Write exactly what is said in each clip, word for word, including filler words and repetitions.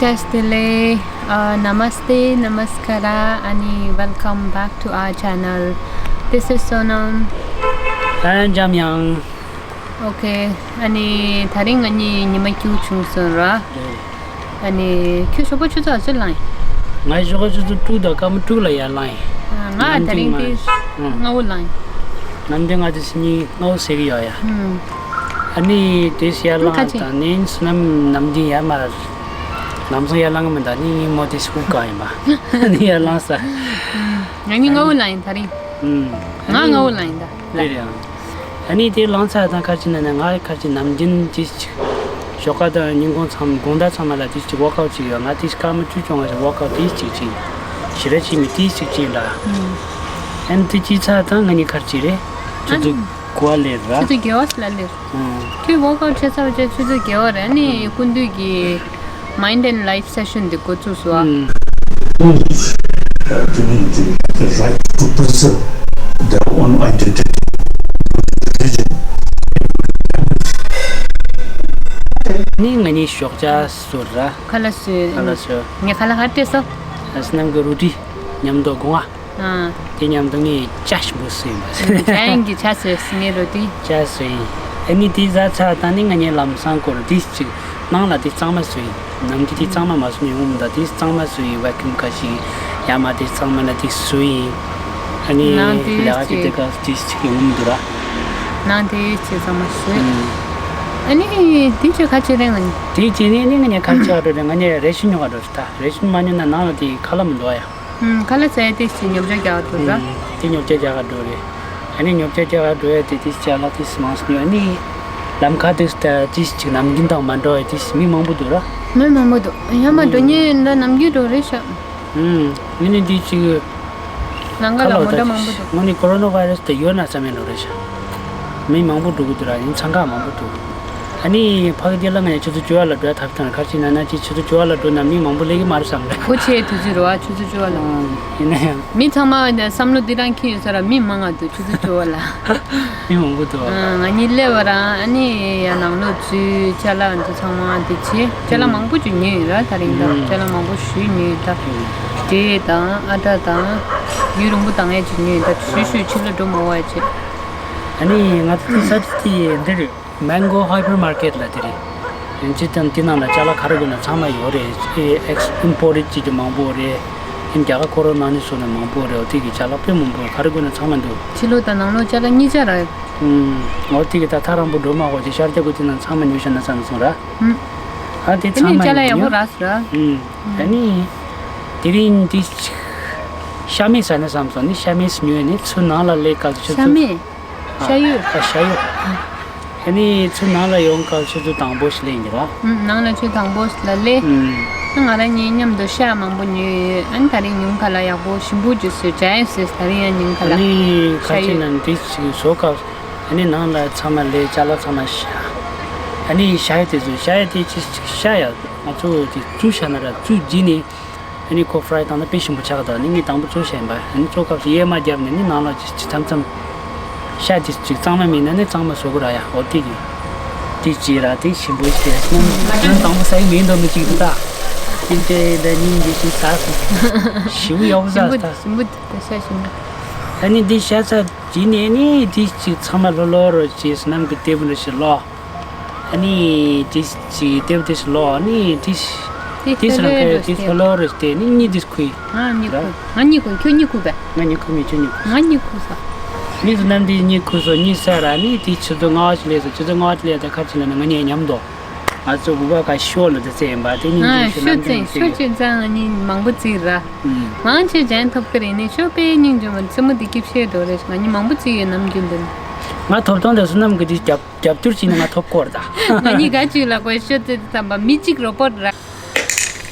Test delay. Uh, namaste, namaskara, ani welcome back to our channel. This is Sonam. And Jamyang. Okay, ani ད་རིང་ང་གཉིས་ཉི་མ་བཅུ་བྱུང་སོང་ར། ཨ་ནི་ཁྱོད་ཞོགས་པ་ཆུ་ཚོད་ག་ཚོད་ལངས་ཡིན། ང་ཞོགས་པ་ཆུ་ཚོད་དྲུག་དང་སྐར་མ་དྲུག་ལ་ཡར་ལངས་ཡིན། ང་ད་རིང་དེ་ང་ལྔ་པོ་ལངས་ཡིན། ནམ་རྒྱུན་ང་དེ་སི་ཉིན་ལྔ་པོ་ཟེར་གི་ཡོད་ཡ། ཨ་ནི་དེ་སི་ཡར་ལངས་དང་ནི་སི་ནམ་ནམ་རྒྱུན་ཡར་མར་ལམ་སང་ཡར་ལངས་གི་མི་འདུག་ནི་ངའི་མོ་དེ་སི་དབུགས་བཀག་ཡིན་པ། ནི་ཡར་ལངས་ས། ང་གཉིས་ལྔ་པོ་ལངས་ཡིན་ད་རིང་། ང་ལྔ་པོ་ལངས་ཡིན་ད། དེ་རེད་ཨང་། ཨ་ནི་དེ་ལངས་ཚར་དང་ཁ་ཅིག་ན་ནི་ང་ཁ་ཅིག་ནམ་རྒྱུན་དེ་ཅིག་ཞོགས་ཀ་དང་ཉིན་གུང་མཚམས་དགོང་དག་ཚང་མ་ལ་དེ་ཅིག་ཝོག་ཨའུཊ་ཅིག་ཡོད། ང་དེ་སྐར་མ་བཅུ་བཅོ་ལྔ་ཞིག་ཝོག་ཨའུཊ་དེ་ཅིག་ཅིག་ཞི་ར་ཅིག་མི་དེ་ཅིག་ཅིག་འདྲ། ཨ་ནི་དེ་ཅིག་ཚར་དང་ང་གཉིས་ཁར་ཅིག་རེད། ཆུ་ཚོད་དགུ་པ་སླེབས་ར། ཆུ་ཚོད་བརྒྱད་པ་ལ་སླེབས། ཁྱོད་ཝོག་ཨའུཊ་བྱས་ཚར་བ་བྱས་ཆུ་ཚོད་བརྒྱད་པ་རེད། ཨ་ནི་སྐུ་མདུན་གྱི་Mind and Life session འདི་འགོ་བཙུགས་སོང་ཨ། Schools, uh, to, to, the right to preserve their own identity, religion. ནི་ང་གཉིས་ཞོགས་ཇ་བཟོས་ར། ཁ་ལག་བཟོས། ཁ་ལག་བཟོས། ངས་ཁ་ལག་ག་རེ་སྤྲད་སོང་། ཨ་སི་ནམ་གི་རོ་ཊི་མཉམ་དུ་སྒོ་ང་། ཨ། དེ་མཉམ་དུ་ངས་ཇ་ཞིམ་པོ་བཟོས་ཡིན་པ། ཇ་ཡང་གི་ཇ་བཟོས་ངའི་རོ་ཊི། ཇ་བཟོས་ཡིན། ཨ་ནི་དེ་ཟ་ཚར་དང་ནི་ང་གཉིས་ལམ་སང་སྐོར་དེ་ཅིག་ནང་ལ་དེ་གཙང་མ་བཟོས་ཡིན། ནམ་རྒྱུན་དེ་གཙང་མ་མ་བཟོས་ནས་འོང་མི་འདུག་དེ་གཙང་མ་བཟོས་ཡིན། ཝེ་ཀུམ་ཁ་ཞིག་ཡར་མར་དེ་གཙང་མ་ལ་དེ་བཟོས་ཡིན། ཨ་ནི་ནང་དེ་ལས་ཀ་ཅིག་ཅིག་དེ་ག་དེ་ཅིག་འོང་མི་འདུག་ར། ནང་དེ་ཅིག་གཙང་མ་བཟོས། ཨ་ནི་དེ་ཅིག་ཁ་ཆེ་རེད་ང་གཉིས། དེ་ཅིག་ནི་ནི་ང་གཉིས་ཁ་ཆེ་བ་རེད། ང་གཉིས་རེ་ཤི་ཉོ་བ་རེད། ད་རེ་ཤི་མ་ཉོ་ན་ནང་ལ་དེ་ཁ་ལག་མི་འདུག་ཨ་ཡ། ཁ་ལག་ཟས་དེ་ཅིག་ཉོ་ཆ་རྒྱག་འགྲོ་ར། དེ་ཉོ་ཆ་རྒྱག་འགྲོ་རེད། ཨ་ནི་ཉོ་ཆ་རྒྱག་འགྲོ་ཡ་དེ་དེ་ཅ་ལག་དེ་མང་སོང་ཨ་ནི། ལམ་ཁ་དེ་ད་དེ་ཅིག་ནམ་རྒྱུན་དང་མ་འདྲ་བ་དེ་མི་མང་པོ་འདུག་ར། མི་མང་པོ་འདུག་ཡང་མ་འགྲོ་ཉེན་འདྲ་ནམ་རྒྱུན་འགྲོ་རེད་ཤག་ཨུམ། ངས་ནི་དེ་ཅིག་ལམ་ཁ་ལ་མོ་ཊ་མང་པོ་འདུག་ངས་ནི་ཀོ་རོ་ན་བྷའི་རས་དེ་ཡོད་ན་བསམ་ཡ་འགྲོ་རེད་ཤག་མི་མང་པོ་འགྲོ་གི་འདུག་ར། ཡིན་འཚང་ཁ་མང་པོ་འདུག་ཨ་ནི་ཕ་གི་དེ་ལ་ང་ཡང་ཆུ་ཚོད་བཅུ་པ་ལ་འགྲོ་ཡ་ཐག་བཏང་། ཁ་ཅིག་ན་ན་ཅིག་ཆུ་ཚོད་བཅུ་པ་ལ་འགྲོ་ན་མི་མང་པོ་སླེབས་ཀྱི་མ་རེད་བསམ་རེད། སྒོ་ཕྱེ་དུས་ཚོད་རེད་བ། ཆུ་ཚོད་བཅུ་པ་ལ། ཨང་། ཡིན་ན་ཡང་། མི་ཚང་མ་བསམ་བློ་འདི་རང་འཁྱེར་ཡོད་ས་ར། མི་མང་ང་འདུག་ཆུ་ཚོད་བཅུ་པ་ལ། མི་མང་པོ་འདུག་ཨང་། ང་གཉིས་སླེབས་པ་རང་ཨ་ནི་ཡ་ནང་ལོགས་ཚུར་ཅ་ལག་འདི་ཚང་མ་འདི་བྱས། ཅ་ལག་མང་པོ་ཅིག་ཉོས་ཡོད་ར། ད་རིང་ད་ཅ་ལག་མང་པོ་ཞིག་ཉོས་ཡོད་ད། འབྲས་དང་ཨ་ཊ་དང་ཡུན་རིང་པོ་བཏང་ཡས་ཅིག་ཉོས་ཡོད་ད། ཞུ་ཞུ་ཕྱི་ལ་འགྲོ་མ་བ་བྱས། ཨ་ནི་ང་ཚོ་ས་ཆ་དེ་འདི་རེད། Mango Hypermarket ལ་དེ་རེད། ཡིན་གཅིག་དང་དེ་ནང་ལ་ཅ་ལག་ག་རེ་དགོས་ན་ཚང་མ་ཡོད་རེད། ཨེ་ཨེགས་ཨིམ་པོར་ཊེཌ་ཅིག་ཀྱང་མང་པོ་རེད། ཡིན་རྒྱ་གར་ཁོ་རང་ནང་ནས་བཟོས་ནས་མང་པོ་རེད། འོ་དེ་གི་ཅ་ལག་དཔེ་མང་པོ་ག་རེ་དགོས་ན་ཚང་མ་འདུག་ཕྱི་ལོགས་དང་ནང་ལོགས་ཅ་ལག་གཉིས་ཆ་ར། ཨུམ། འོ་དེ་གི་ད་ཐག་རིང་པོ་འགྲོ་མ་དགོས་ཅིག་ཤར་རྒྱག་དགོས་དེ་ནང་ཚང་མ་ཉོས་བཞག་ན་བསམ་སོང་ར། ཨུམ། ཨ་དེ་ཚང་མ་ཉོས། ཅ་ལག་ཡག་པོ་རག་སོང་ར། ཨུམ། ཨ་ནི་དེ་རིང་འདི་ཤ་མེད་ཟ་ན་བསམ་སོང་ནི། ཤ་མེད་ཉོས་ནི་ཚུར་ནང་ལ་སླེབས་སྐབས་ཆུ་ཤ་ཚོད། མེད། ཤ་ཡོད། ཨ་ཤ་ཡོད། ཨ་ནི་ཚུར་ནང་ལ་ཡོང་སྐབས་ཆུ་ཚོད་དང་པོ་ཞིག་སླེབས་ཡིན་ར། ཨུམ། ནང་ལ་ཆུ་ཚོད་དང་པོ་ཞིག་ལ་སླེབས། ཨུམ། ང་རང་གཉིས་མཉམ་དུ་ཤ་མང་པོ་ཉོས་ཡོད། ཨ་ནི་ད་རིང་ཉུང་ཁ་ལ་ཡག་པོ་ཞིམ་པོ་ཅིག་བཟོས། ཇའེན་སི་ད་རིང་ཡང་ཉུང་ཁ་ལ། ཨ་ནི་ཁ་ཤ་ཅིག་ཡོད། ན་འདི་ཞིག་བཟོ་སྐབས་ཨ་ནི་ནང་ལ་ཚང་མ་སླེབས། ཅ་ལག་ཚང་མ་བཞག་ཨ་ནི་ཤ་ཡོད་དེ་ཚོ་ཤ་ཡོད་དེ་ཅི་ཅིག་ཤ་ཡ་ང་ཚོ་དེ་བཙོས་བཞག་ན་ར། བཙོས་རྗེས་ནས། ཨ་ནི་ཁོ་ཕ་རའི་བཏང་ན་དཔེ་ཞིམ་པོ་ཆགས་ཀྱི་འདུག་ཨ་ནི་ངས་དང་པོ་བཙོས་བཞག་ཡིན་པ། ཨ་ནི་བཙོ་སྐབས་སུ་གཡེར་མ་བརྒྱབ་ནས་ནི་ནང་ལ་ཅིག་ཅིག་མཚམས་མཚམས་ཤ་ཅིག་ཅིག་གཙང་མ་མིན་ན་ནི་གཙང་མ་བཟོ་དགོས་ར་ཡ། འོ་དེ་གི་དེ་ཅིག་ར་དེ་ཞིམ་པོ་ཞིག་རེད། ང་དང་པོ་ཟ་ཡི་མིན་འདུག་མི་གཅིག་འདུག་ད། དེ་དེ་འདྲ་སྙིང་རྗེ་ཞིག་ཟ་སོང་། ཞིམ་པོ་ཡག་པོ་ཟ་ཞིམ་པོ་ད། ཞིམ་པོ་འདུག་ད་ཤ་ཞིམ་པོ། ཨ་ནི་འདི་ཤ་ཚ་རྗེས་ནས་ནི་དེ་ཅིག་ཚང་མ་ལྷོད་ལྷོད་རོ་ཅིག་སོ་ནམ་གི་ལྟེ་བུ་འདྲ་ཞིག་ལོག་ཨ་ནི་དེ་ཅིག་ལྟེ་བ་དེ་ཞིག་ལོག་ཨ་ནི་དེ་དེ་དེ་ཞིག་རང་ཁ་དེ་ལྷོད་ལྷོད་རེ་དེ་ནི་གཉིད་དེ་ཁུག་ང་གཉིད་ཁུག་ང་གཉིད་ཁུག་ཁྱོད་གཉིད་ཁུག་པས། ང་གཉིད་ཁུག་མེད། ཁྱོད་གཉིད་ཁུག་ང་གཉིད་ཁུག་ས། གཉིད་སོ་ནམ་དེ་གཉིད་ཁུག་སོ་གཉིད་ས་ར་ནི་དེ་ཆུ་ཚོད་ལྔ་ཞིག་སླེབས་སོ། ཆུ་ཚོད་ལྔ་ཞིག་སླེབས་ད་ཁ་ཅིག་ལ་ནི་ང་གཉིད་ཉམས་འདུག་ང་ཚོ་བུ་ག་ཁ་ཤོ་ལ་དེ་ཚེ་ཡིན་པ་དེ་གཉིད་ང་ཅིག་སོ་ཤོ་ནམ་དེ་ཚེ་ཤོ་ཅིག་ཙང་ང་གཉིད་མང་པོ་ཚིག་ར། ང་ཆེ་ཅན་ཐོབ་ཀི་རེད་ནི་ཤོ་པའི་སྙིང་རྗེ་མོ་རྩེ་མོ་དེ་སྐྱིད་ཤེས་འགྲོ་རེད། ང་གཉིད་མང་པོ་ཚིག་ཡོད་ནམ་རྒྱུན་དུ་ནི། ང་ཐོབ་ཐང་དེ་སོ་ནམ་གི་དེ་རྒྱབ། རྒྱབ་སྐྱོར་བྱས་ནས་ང་ཐོབ་སྐོར་ད། ང་གཉིས་ག་ཅིག་ལ་དགོས་ཤོད་ཙེ་ཙམ་པ་མི་གཅིག་རོ་པོ་ཊི་ར།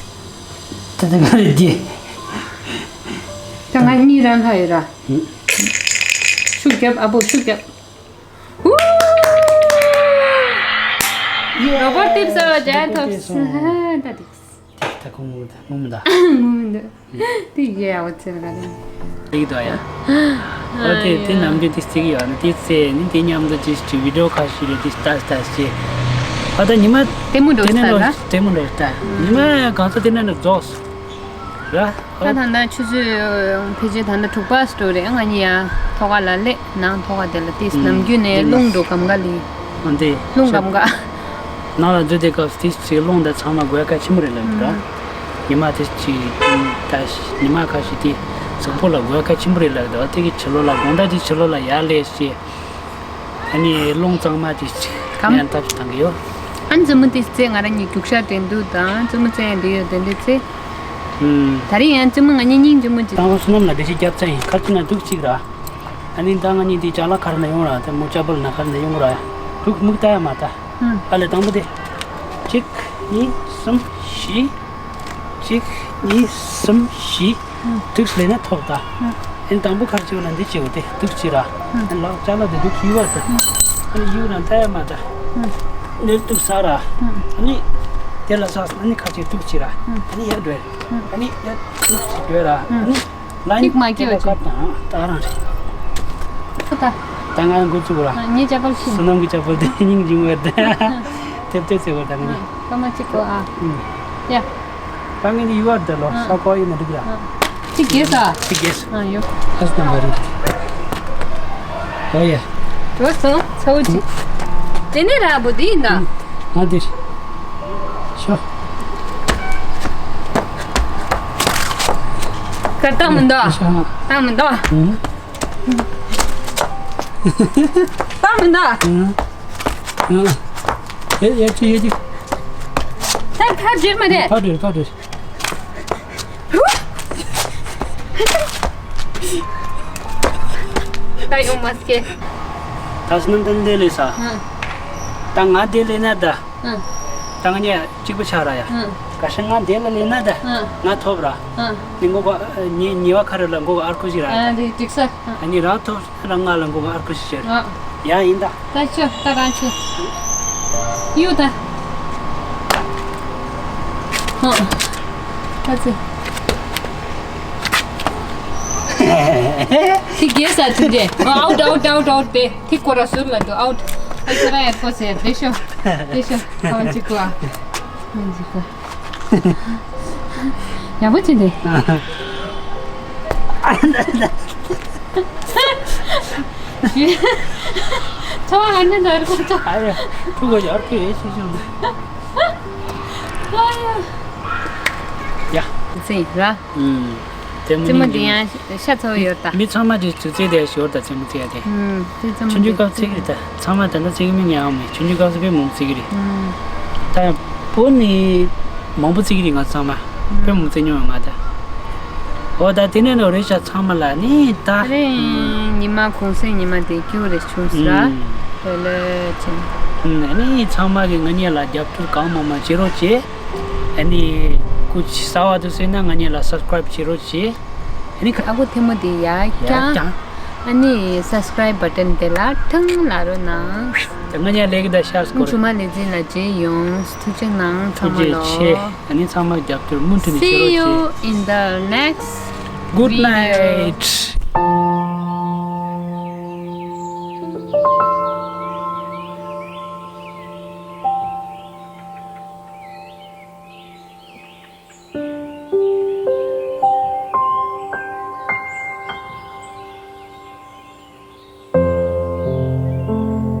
ད་ད་ག་རེ་འདི། ད་ང་གཉིས་རང་ལྷ་ཡོད་ར། ཤུགས་རྒྱབ་ཨ་བོ་ཤུགས་རྒྱབ། ཧུ། རོ་པོ་ཊི་ཐེབས་སོ་ཇ་ཐོབ་སོ། ད་འདི། ད་ཁོང་ངུ་ད་ངུ་མི་ད། ངུ་མི་འདུག་དེ་ཡས་འོ་ཚེ་ར་ག་དེ། དེ་དོ་ཡ། འོ་དེ་དེ་ནམ་རྒྱུན་དེ་རྩིག་ཡོད་ན་དེ་རྩེ་ནི་དེ་མཉམ་དུ་ཅིག་ཅིག་བི་ཌི་ཡོ་ཁ་ཤས་རེ་དེ་ལྟ་ལྟ་ཅིག་ཨ་ད་ཉི་མ་ལྟད་མོ་འགྲོ་དེ་ནས་ས་ལ། ལྟད་མོ་འགྲོ་ད་ཉི་མ་གང་ས་དེ་ནས་ནས་རྫོགས། ར། ད་ད་ལྟ་ཆུ་ཚོད་ཕལ་ཆེར་ད་ལྟ་དྲུག་པ་ཙམ་རེད། ང་གཉིས་ཡ་ཐོག་ཁ་ལ་སླེབས། ནང་ཐོག་ཁ་དེ་ལ་ཏིས་ནམ་རྒྱུན་ནས་རླུང་འགྲོ་གམ་ག་ལི། འདི་རླུང་གམ་ག་ནང་ལ་འཛུལ་དེ་སྐབས་ཏིས་ཅིག་རླུང་དང་ཚང་མ་དགོས་ཁ་ཆེན་པོ་རེད་ལབ་འདུག་ར། ཉི་མ་ཏིས་ཅིག་ད་ཉི་མ་ཁ་ཤས་དེ་གཟུགས་པོ་ལ་དགོས་ཁ་ཆེན་པོ་རེད་ལབ་འདུག་དེ་གི་ཕྱི་ལོགས་ལ་དགོང་དག་དེ་ཕྱི་ལོགས་ལ་ཡར་སླེབས་ཤེས། ཨ་ནི་རླུང་གཙང་མ་དེ་གམ། ཡང་ཐབས་ཤིག་བཏང་གི་ཡོད། ཨ་ནི་རྩེད་མོ་དེ་རྩེ་ང་རང་གཉིས་རྒྱུག་ཤར་འགྲན་བསྡུར་དང་རྩེད་མོ་རྩེ་ཡང་འདི་ཡོད་དེ་འདི་རྩེ། ཨུམ། ད་རིང་ཡང་རྩེད་མོ་ང་གཉིས་སྙིང་རྗེ་མོ་ཅིག་དང་པོ་བསོད་ནམས་ལ་འགྲེལ་བཤད་རྒྱབ་ཚར་ཡིན། ཁ་ཅིག་ན་འདུག་གཅིག་ར། ཨ་ནི་ད་ང་གཉིས་འདི་ཅ་ལག་ག་རེ་ན་ཡོང་ར། ད་མུ་ཅ་བལ་ན་ག་རེ་ན་ཡོང་ར། འདུག་མུག་ལྟ་ཡ་མ་ལྟ། ཨུམ། ཨ་ལས་དང་པོ་དེ། གཅིག་གཉིས། གསུམ། བཞི། གཅིག་གཉིས། གསུམ། བཞི། ཨུམ། དུག་ལས་ན་ཐོབ་ད། ཨུམ། ཨན་དང་པོ་ཁར་ཅིག་ན་འདི་ཅིག་དེ་དུག་ཅིག་ར། ཨུམ། ཨན་ལག་ཅ་ལག་དེ་དུག་ཡུ་བ་དེ། ཨུམ། ཨན་ཡུ་ན་ད་ཡ་མ་ད། ཨུམ། ནེར་དུག་ས་ར། ཨུམ། ཨ་ནི་དེ་ལ་ས་ཨ་ནི་ཁ་ཅིག་དུག་ཅིག་ར། ཨུམ། ཨ་ནི་ཡ་འགྲོ། ཨུམ། ཨ་ནི་ཡ་དུག་ཅིག་འགྲོ་ར། ཨུམ། ཨ་ནི་ལ་ནི་ཐིག་མ་སྐྱེ་བ་ཅིག་ད་རང་རེད། ད་ད་ང་འགོ་ཚུགས་ར། ངའི་ཅ་པལ་ཤིང་། བསོད་ནམས་ཀྱི་ཅ་པལ་དེ་སྙིང་རྗེ་མོ་ཡོད་དེ། ཐེབས་ཐེབས་ཟེར་བ་ད་ངས། སྐར་མ་གཅིག་གོ་ཨ། ཡ། ད་ངས་འདི་ཡུ་བར་དེ་ལོ་ས་ཀོ་ཡིན་ན་འགྲིག་ར། ཅི་གེ་ས། ཅི་གེ་ས། ཨ་ཡོ། ཨ་སྣམ་བར། ཨོ་ཡ། འགྲོ་སོང་ཚ་བོ་ཅི། དེ་ནས་ར་བོ་འདི་ཡིན་ད། ང་འདིར། ཤོ། ཀར་ཏང་མི་འདུག་ཤོ། ཏང་མི་འདུག་ཨུ། ཏང་མི་འདུག་ཨུ། ཨུ། ཡ་ཡ་ཅི་ཡ་ཅི། ད་ཕར་འགྲིལ་མ་རེད། ཕར་འགྲིལ་ཕར་འགྲིལ། ད་ཡོང་མ་སྐྱེ། ད་སྣུམ་ཏན་དེ་ལས་ས། ད་ང་དེ་ལས་ན་ད། ད་ང་གཉིས་གཅིག་པ་ཆགས་ར་ཡ། ག་ཤ་ང་དེ་ལ་ལས་ན་ད། ང་ཐོབ་ར། ནི་མགོ་ག་ཉི་ཉི་བ་ཁ་རེ་ལ་མགོ་ག་ཨར་ཁུ་ཞིག་ར། ཨ་ནི་རང་ཐོབ། རང་ང་ལ་མགོ་ག་ཨར་ཁུ་ཞིག་ཟེར། ཡ་ཡིན་ད། ད་ཆོ་ད་རང་ཆོ། ཡུ་ད། ཧོ། ད་ཚེ། ཐིག་རྒྱས་ས་ཐིག་རྒྱས། ཨའུ་ཊི་ཨའུ་ཊི་ཨའུ་ཊི་ཨའུ་ཊི་དེ། ཐིག་སྐོར་ར་ཟུར་ལ་འདུག་ཨའུ་ཊི། ཨ་ཁྱོད་རང་ཡར་ཐོག་ཟེར་དེ་ཤོ། དེ་ཤོ། ཁ་བ་ཅིག་གོ་ཨ། ཁ་བ་ཅིག་གོ་ཨ། ཡག་པོ་བྱས་ཏེ། ཚོ་བ་ཨ་ནི་འདར་གོ་ཚོ། ཨ་ཡ། ཕྲུ་གུ་ཡར་ཕེ་ཡེ་ཤེས་བྱུང་། ཨ་ཡ། ཡ། ཟིན་ར། ཨུམ། རྩེད་མོ་འདི་ཡང་ཤ་ཚ་བོ་ཡོད་ད། མི་ཚང་མ་དེ་དུས་ཚོད་དེ་ཞོར་དང་རྩེད་མོ་རྩེ་ཡ་དེ། ཨུམ། དེ་རྩེད་མོ་ཆུང་ཆུང་སྐབས་རྩེ་གི་རེད་ད། ཚང་མ་ད་ལྟ་རྩེ་གི་མིན་ངས་ཨང་མེད། ཆུང་ཆུང་སྐབས་སུ་དཔེ་མང་རྩེ་གི་རེད། ཨུམ། ད་བོད་ནི་མང་པོ་རྩེ་གི་རེད་ང་ཚང་མ། དཔེ་མང་རྩེ་མྱོང་ཡོད་ང་ད། འོ་ད་དེ་ནས་ནོ་རེ་ཤ་ཚང་མ་ལ་ནི་ད། རེད། ཉི་མ་གུང་སེང་ཉི་མ་དེ་སྐྱིད་པོ་རེད་བྱུང་ཟེར། ཨུམ། ལོས་ལོས་ཅན། ཨུམ། ཨ་ནི་ཚང་མ་གི་ང་གཉིས་ལ་རྒྱབ་སྐྱོར་གང་མང་མང་བྱེད་རོགས་བྱེད། ཨ་ནི་སྐུ་མཁྱེན་གསར་པ་དུ་སོང་ན་ང་གཉིས་ལ་སབ་སི་ཀ་རའིབ་བྱེད་རོགས་བྱེད། ཨ་ནི་ཁ་ཨ་ཁུ་ཐལ་མོ་དེ་ཡར་ཡར་བརྐྱང་། བརྐྱང་། ཨ་ནི་སབ་སི་ཀ་རའིབ་བ་ཊན་དེ་ལ་ཐང་ལ་རོ་ནང་། ད་ང་གཉིས་ལས་ཀྱི་ད་ཤར་སྐོར། ཇུ་མ་ལེ་ཛིན་ལ་རྗེས་ཡོང་། ཐུགས་རྗེ་གནང་ཚང་མ་ལོ། ཐུགས་རྗེ་ཆེ། ཨ་ནི་ཚང་མ་རྒྱབ་སྐྱོར་མུ་མཐུད་ནས་བྱེད་རོགས་བྱེད། See you in the next video. Good night.